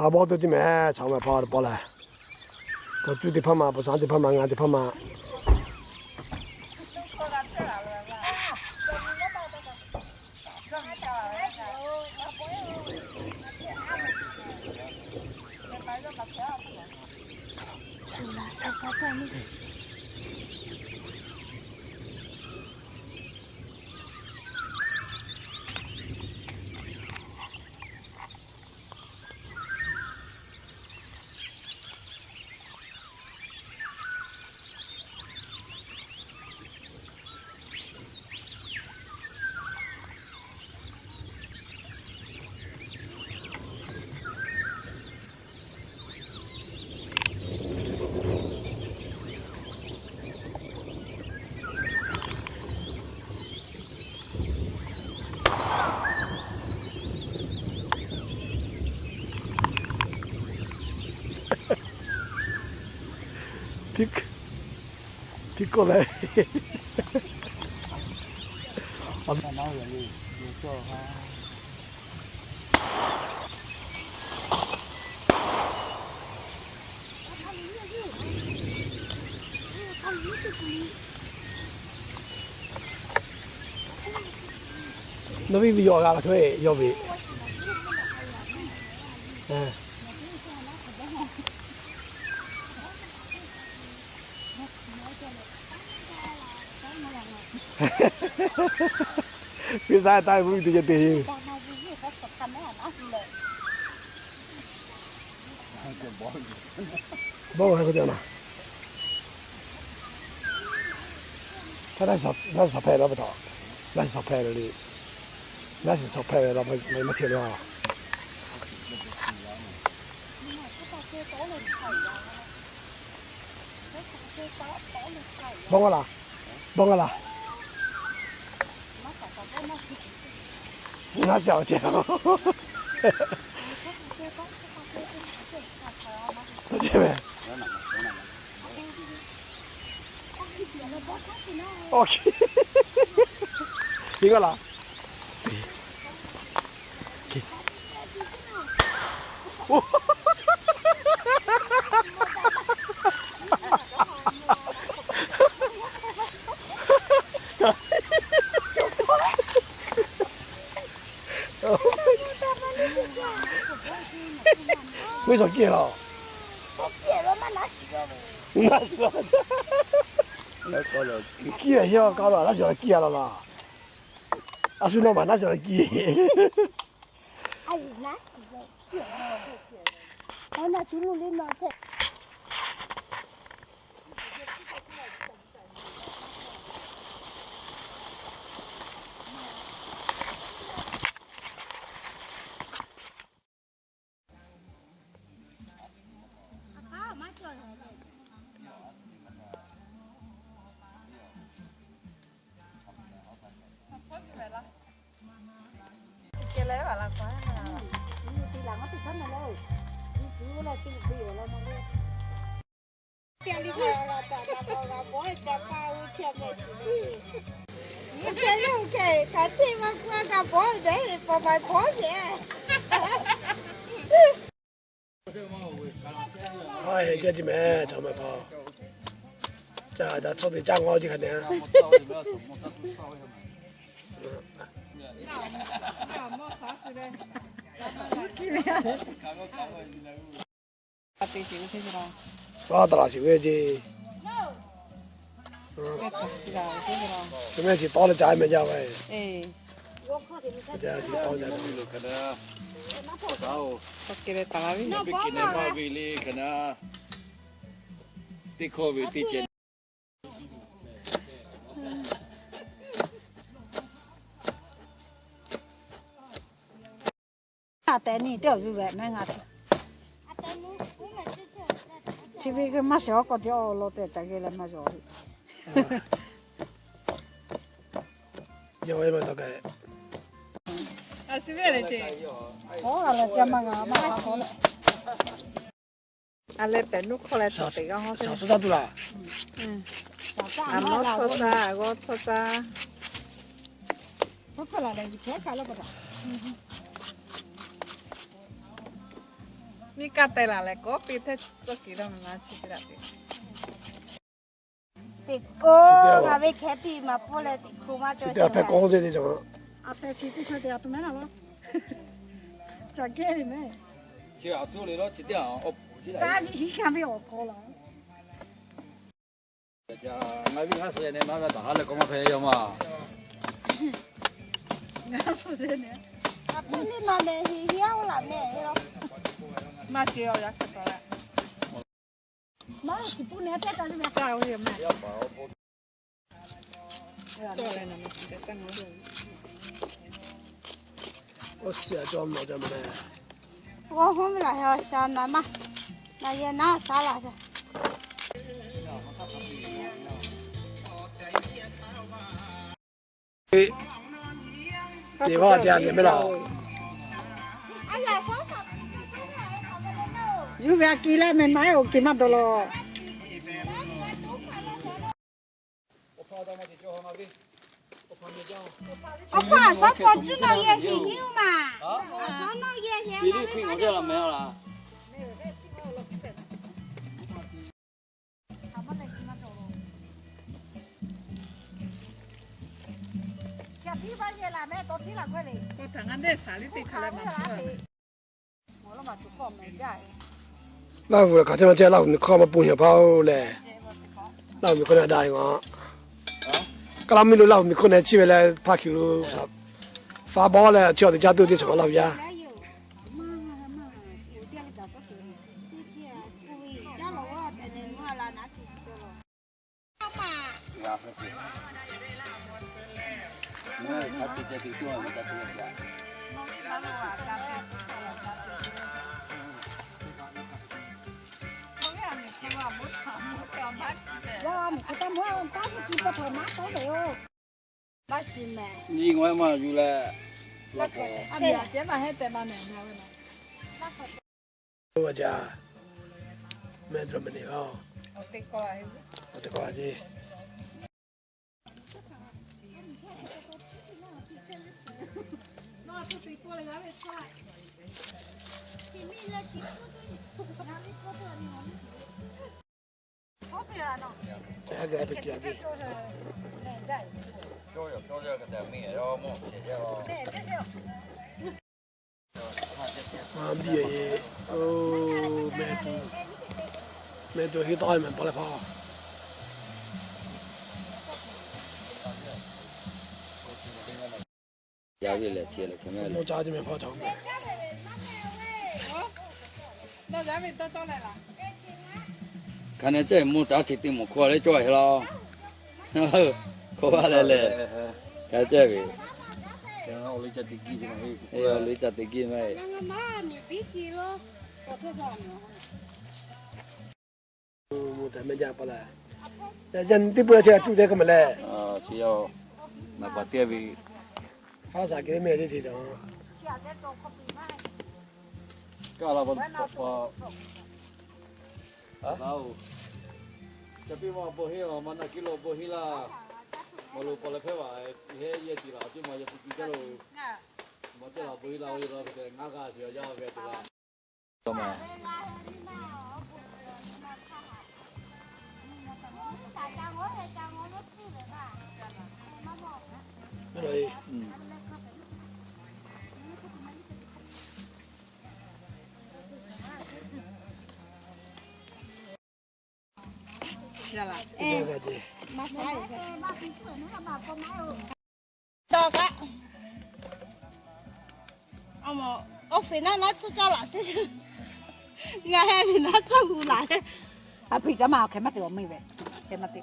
A bawˇ teˇ tiˉ mehˍ, chaw mehˍ hpaw teˇ pawˆ lehˬ, kawˬ cuˇ teˇ hpaˇ ma, paw shaˉ teˇ hpaˇ ma, ngaˬ teˇ hpaˇ ma. Piˇ kawˆ leh. Nawˬ viˉ ve yawˇ g'a la hk'e ve yawˇ ve. Piˇ taˇ taˇ ve mvuhˇ miˬ teˇ ceuˬ te. Bawˇ g'a k'oˆ te na. Htaˇ naˆ shiˍ shawˍ hpehˇ la pa taw, naˆ shiˍ shawˍ hpehˇ ve le. Naˆ shiˍ shawˍ hpehˇ ve la, maˇ cheˇ le. Bawˇ g'a laˬ, bawˇ g'a laˬ. Naˆ shiˍ awˬ ceh. Awˬ ceh ve. Awˬ ceh. Iˉ g'a laˬ. G'uˇ suhˍ kiˇ laˬ. Kiˇ ve heˆ, k'aw laˬ, naˆ shiˍ kiˇ a laˬ laˬ. A shu nawˬ maˬ naˆ shiˍ kiˇ. Aˬ, heˆ jaˇ jiˇ mehˍ, chaw mehˍ hpaw. Caˇ da tcuhˇ ve caˇ ngawˇ jiˇ hk'a nehˬ. Aˉ, taˍ laˬ shiˍ ve ce. Chi mehˆ chi tawˉ leh ca meh jaˇ ve. Teˇ hkawˇ ve teˇ ceh. Aˬ, tehꞈ nyi teˇ awˬ yuˬ ve mehˉ ngaˬ. Chi ve maˇ shiˍ awˬ k'aw te awˬ lawn te ca geh leh maˇ yawˬ. Yawˬ ve maˇ taw kaꞈ. Aˬ, shu ve leh ce. K'awꞈ g'a leh ca maˇ g'a maˇ g'a k'awꞈ leh. A leh pehꞈ nuˇ hkawˇ leh taˍ teꞈ g'a hawˉ te. Shaˍ suhˉ taˇ tuˬ laˬ. A nawˉ chawˇ caˇ, g'awˇ chawˇ caˇ. Miˇ kaˇ teh laˬ leh kawˆ piˇ hteˇ tcuhˇ kiˬ la ma chi teˇ g'aˇ te. Teꞈ kawˆ ngaˬ ve hkeh piˇ maˍ pawˆ leh teꞈ hkawˆ maˇ cawˬ. Hpehꞈ kawˆ te te cawˬ. A hpehꞈ chi teˇ chaw te a to mehˉ la lo. Caˬ kehˉ le mehˉ. Chi a to le lo chi teˇ a. Taˇ ji hiˉ kaˇ ve awˬ hk'aw la. Ngaˬ viˉ ngaˇ suhˍ neh naˉ ve taˍ ha leh k'awꞈ maˇ hpehꞈ yaˇ ma. Ngaˇ suhˍ neh. A piˇ liˇ ma mehˍ hiˉ hiˉ a laˬ mehˍ lo. Maˇ te a yaˇ hk'e taw la. Maˇ shiˍ puˇ neh a teˇ kaꞈ le mehˍ. G'awˇ hawˉ ve laˬ he awˬ sha na maˇ, na yehˬ naˉ sha laˬ sha. Teˇ hpaˍ jaˇ ve mehˉ laˬ. Yuˇ ve a ki leh mehˬ maˇ heˆ, oˬ, kehˬ maˇ dawˬ law. Awˬ hpaˇ a shaˉ paw cuˇ nawˬ yehˬ shiˍ hiˉ oˇ maˬ. A shaˉ nawˬ yehˬ yehˬ la ve kaꞈ jaˇ law. Laˇ huˍ lehˬ hk'aˬ htaˇ maˇ chehˇ, Laˇ huˍ miˬ hkawˇ maˇ pon nyi hpaˇ oˬ lehˬ, Laˇ huˍ miˬ hkawˇ nehˬ daꞈ e ngaˬ. Kaˇ laˇ miˇ lo Laˇ huˍ miˬ hkawˇ nehˬ chiˇ ve leh hpaˇ hkiˬ lo fa bawˇ leh chi awˬ teꞈ caˇ tuˬ teˇ chaw Laˇ huˍ yaˇ. Nyi ngawˬ maˇ yuˬ leh, a mehˍ a ceh maˇ heˆ tehꞈ maˇ mehˍ na ve na. Oˇ ve jaˇ, mehˆ dawˇ mehˆ neˬ g'a oˬ. Awˬ teꞈ k'aw a ceˇ. Mehˆ tuˬ, mehˆ tuˬ henˇ tawˆ mehˍ paw leh hpaˇ. Mvuhˇ caˇ ce mehˍ hpaˇ cawˬ mehˍ. Hk'aˬ nehˬ cehˇ mvuhˇ caˇ ce teˇ moˍ hkawˇ leh cawˇ heˆ laˇ. Hkawˇ g'aˇ leh lehˬ, hk'aˬ cehˇ ve, awˬ liˇ caˇ teꞈ giˇ maˇ heˆ. Mvuhˇ tehꞈ mehˆ jaˇ pa la. Yaˇ nyi teˇ pawˆ leh chehˇ a tuˬ tehꞈ k'oˆ mehˍ leh, chi yaˇ naˍ baˬ teˇ ve, faˉ shaˍ kehˬ mehˆ teˇ ceuˬ cawˬ. Kaˇ la pa pa, laˇ oˬ, ca piˇ ma bon heˆ a, maˇ naˆ kiˉ lo bon heˆ laˇ. Maˇ lo paw leh hpehˇ vaˬ, heˆ yehˬ tiˍ laˬ ceˇ ma yehˬ pu tiˍ caˇ lo. Maˇ cehˇ laˬ bon heˆ laˇ, oˇ yehˬ laˬ hk'e te ngaˇ g'aˇ ce yaˇ geh te laˇ. Dawˇ kaꞈ, awˬ mawˬ, awˬ feꞈ naˆ naˉ tcuhˇ caˇ laˬ ceˇ. Ngaˬ heh ve naˉ tcuhˇ g'uˬ laˬ. A hpiˇ caˇ maˇ, hk'e maˇ te awˬ meˇ ve, hk'e maˇ te.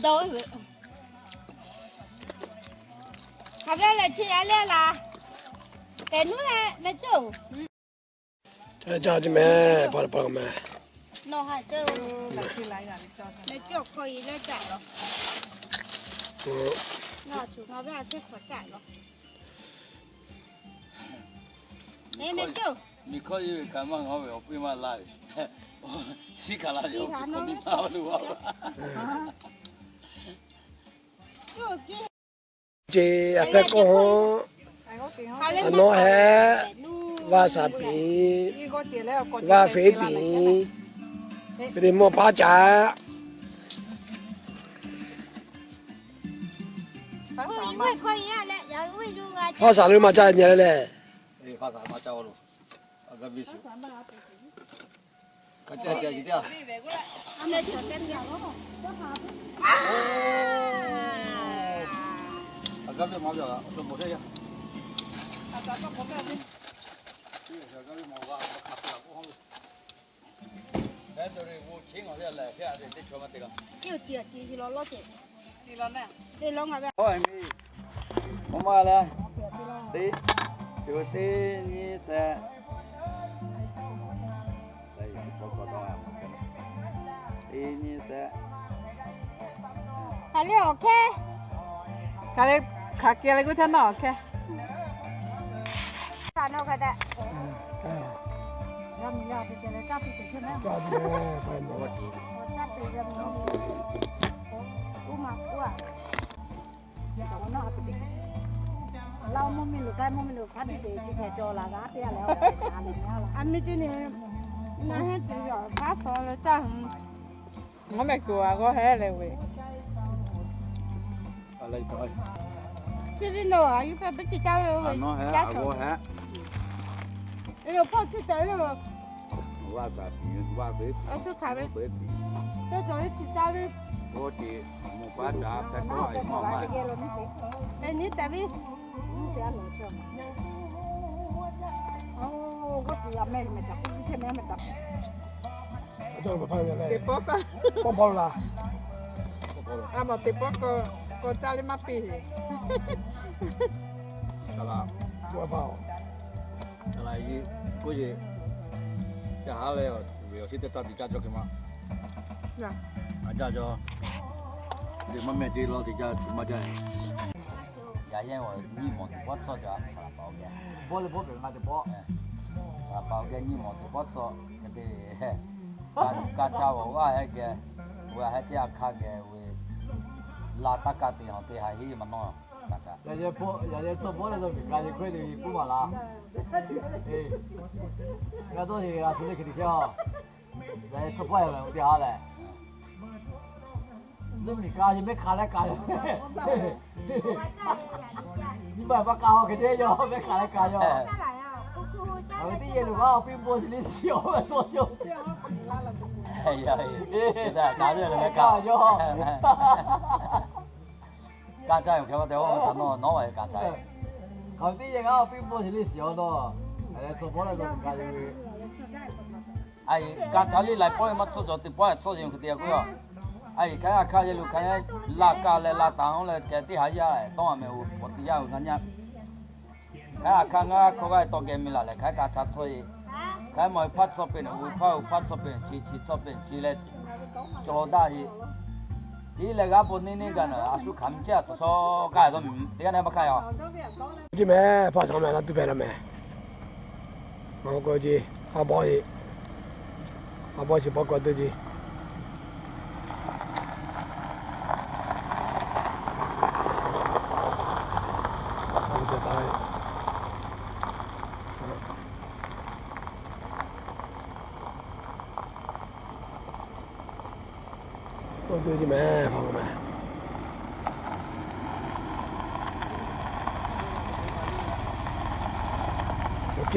Dawˇ ve, hk'aˬ ve lehˬ chi a leh laˬ, pehꞈ nuˉ leh meh cawˇ. Ca ca ce mehˍ, pa pa mehˍ. Nawˬ ha cawˇ, meh cawˇ hk'aw yi leh caꞈ laˬ. Nawˬ tuˬ ngaˬ ve a ceˇ hk'awꞈ caꞈ laˬ. Meh meh cawˇ. Miˬ hkawˇ yehˬ ve kaꞈ maˇ ngawˬ ve awˬ piˇ maˇ laˇ ve. Shiˉ kaꞈ laˇ ve awˬ piˇ hkawˇ miˇ maˇ lo a. Ce a hpehˇ k'oˆ hawˉ. A nawˉ hehˉ, vaˇ shaˍ piˍ, vaˇ feˍ piˍ, te leh mawˇ paˉ caꞈ. Haˉ shaˍ leuˉ maˇ caˇ nyi leh leh. Teˇ, teˇ nyi shehˆ. Teˇ nyi shehˆ. Hk'aˬ le awˬ hkehˇ. Hk'aˬ le, hk'aˬ kehˬ leh g'uˇ htaˇ nawˇ awˬ hkehˇ. A miˇ teˇ ni, na heˉ te yaꞈ baˆ hpaw leh caˇ hu. Ngaˬ mehˆ kuˬ a g'awˇ hehˉ leh ve. Chi ve nawˬ a yuˬ hpehꞈ ve te caˇ ve, a g'awˇ hehˉ. Eˬ, awˬ hpawˇ chi tehꞈ ve, a shu hk'aˬ ve, teˇ cawˬ ve chi caˇ ve, eˬ, nyi tehꞈ ve. Teˇ pawˆ k'o, a mawˬ teˇ pawˆ k'o, k'o caˇ leh maˇ piˇ heˆ. K'oˆ ve, ca haˉ leh, awˬ shinˉ teˇ taˇ tiꞈ caˇ cawˇ hk'e ma. A caˇ cawˇ. Teˇ maˇ mehˆ te law te caˇ chi maˇ caˇ. Yaꞈ yehˇ nyiˇ mawˬ teˇ pawˆ tcuhˇ ca, Saˍ laˍ paˍ awˬ geh, bawˆ leh bawˆ pehꞈ ma teˇ pawˆ, Saˍ laˍ paˍ awˬ geh nyiˇ mawˬ teˇ pawˆ tcuhˇ, hk'e te, ka caˇ ve awˬ g'aˇ hehˉ geh, ve a hehˉ teˇ a hk'aˇ geh ve, laˇ taˇ kaˇ te haˍ te haˍ heˆ maˇ nawˇ. Yaꞈ yehˇ tcuhˇ bawˆ leh miˬ ka ye hkawehˇ te ve k'oˆ maˍ laˇ. G'a dawˇ yeˬ g'a shuˍ le hk'e te chehˇ a. Yaꞈ yehˇ tcuhˇ bawˆ yaꞈ ve teˇ haˉ lehˬ, miˬ ka ye mehˆ hk'aˬ leh kaꞈ yaꞈ, nyi ma maˇ ka haw hk'e te yaw mehˆ hk'aˬ leh kaꞈ yaw. Aˬ ve teˇ yehˬ lo g'a awˬ piˇ bon shiˍ le shiˍ awˬ ve tawˇ cawˇ. Kaꞈ yaw. Kaꞈ caˇ yoˬ hk'e ma te, nawˬ nawˉ a kaꞈ caˇ. Aˬ ve teˇ yehˬ g'a awˬ piˇ bon shiˍ le shiˍ awˬ nawˬ, tcuhˇ bawˆ leh kaꞈ yaꞈ ve. A yehˬ ka caˇ le laiˬ pawˆ ve maˇ tcuhˇ cawˬ teˇ pawˆ tcuhˇ yeˬ hk'e te k'oˆ a. A yehˬ hk'aˬ hk'aˇ yehˬ lo hk'aˬ hk'aˇ laˇ kaˇ leh laˇ taˍ leh hk'e teˇ haˉ yaˇ tawˇ a meh, oˬ pawˍ teˇ yaˇ g'a nyaˇ. Hk'aˬ hk'aˇ ngaˬ hk'aw g'a tawˇ geh mi laˬ leh hk'aˬ hk'aˇ ca tcuhˇ yeˬ. Hk'aˬ mawˬ ve hpaˇ tcuhˇ peꞈ nawˬ, oˬ hpaˇ oˬ hpaˇ tcuhˇ peꞈ nawˬ, chi chi tcuhˇ peꞈ nawˬ chi leh cawˬ daꞈ yeˬ. Tiˉ leh g'a bon neˇ neˇ gaˬ nawˬ, a shu hk'aˬ meh chehˇ a tcuhˇ shawˉ kaˇ dawˇ miˬ teˇ g'aˇ neˇ maˇ hk'aˇ yaꞈ. Chi meh hpaˇ htaꞈ meh laˇ tuˬ pehˍ la meh. Awˬ k'o ce, faˇ bawˆ ce, faˇ bawˆ chi bawˆ k'awꞈ te ce. K'awꞈ te ce meh, hpaˇ k'o meh. Ok.